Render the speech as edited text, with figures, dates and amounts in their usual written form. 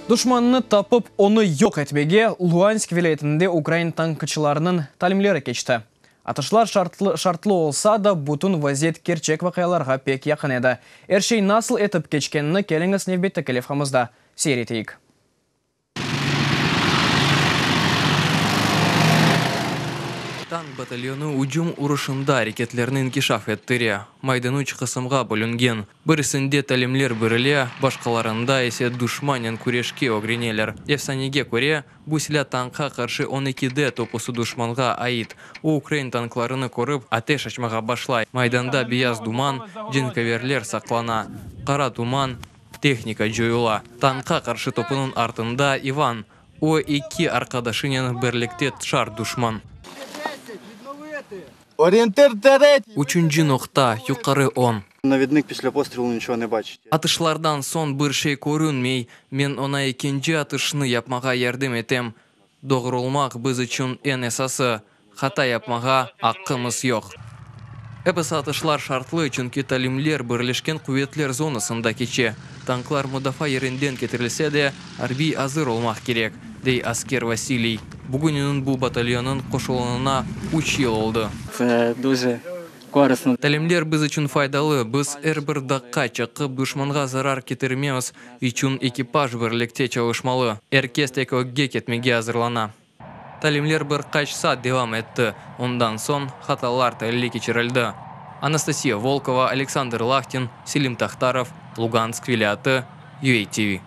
Duşmannı tapıp, onı yoq etmege Lugansk vilâyetinde ukrain tankçılarınıñ talimleri keçti. Atışlar şartlı, şartlı olsa da, bütün vaziyet kerçek vaqialarğa pek yaqın edi. Er şey nasıl etip keçkenini keliñiz nevbetteki levhamızda seyir eteyik. Tank batalyonı ücüm uruşında areketlerni inkişaf ettire. Maydan üç qısımğa bölüngen. Birisinde talimler berile, başqalarında ise duşmannen küreşke ögreneler. Efsanege köre, bu silâ tankqa qarşı 12D topusı duşmanğa ait. O, ukrain tanklarını körip, ateş açmağa başlay. Maydanda beyaz duman, cenkâverler saqlana. Qara duman, tehnika coyula. Tankqa qarşı topunıñ artında İvan. O, eki arqadaşınen birlikte şart duşman. Орієнтир третій. Üçünci noqta, yuqarı on. Навідник після пострілу нічого не бачить. Atışlardan soñ bir şey körünmey, men oña ekinci atışnı yapmağa yardım etem. Doğrulmaq biz içün eñ esası, hata yapmağa aqqımız yoq. Episi atışlar şartlı, çünki talimler Birleşken quvetler zonasında keçe. Tanklar mudafaa yerinden ketirilse de, arbiy azır olmaq kerek, dey asker Vasiliy. Bugün onıñ bu batalyonnıñ qoşulğanına üç yıl oldı. Це дуже корисно. Talimler biz içün faydalı, biz er bir daqqa çaqıp duşmanğa zarar ketirmemiz içün ekipaj birlikte çalışmalı. Er kes tek ögge ketmege azırlana. Talimler bir qaç saat devam etti, ondan soñ hatalar talili keçirildi. Anastasiya Volkova, Aleksandr Lahtin, Selim Tahtarov, Lugansk vilâyeti, UATV.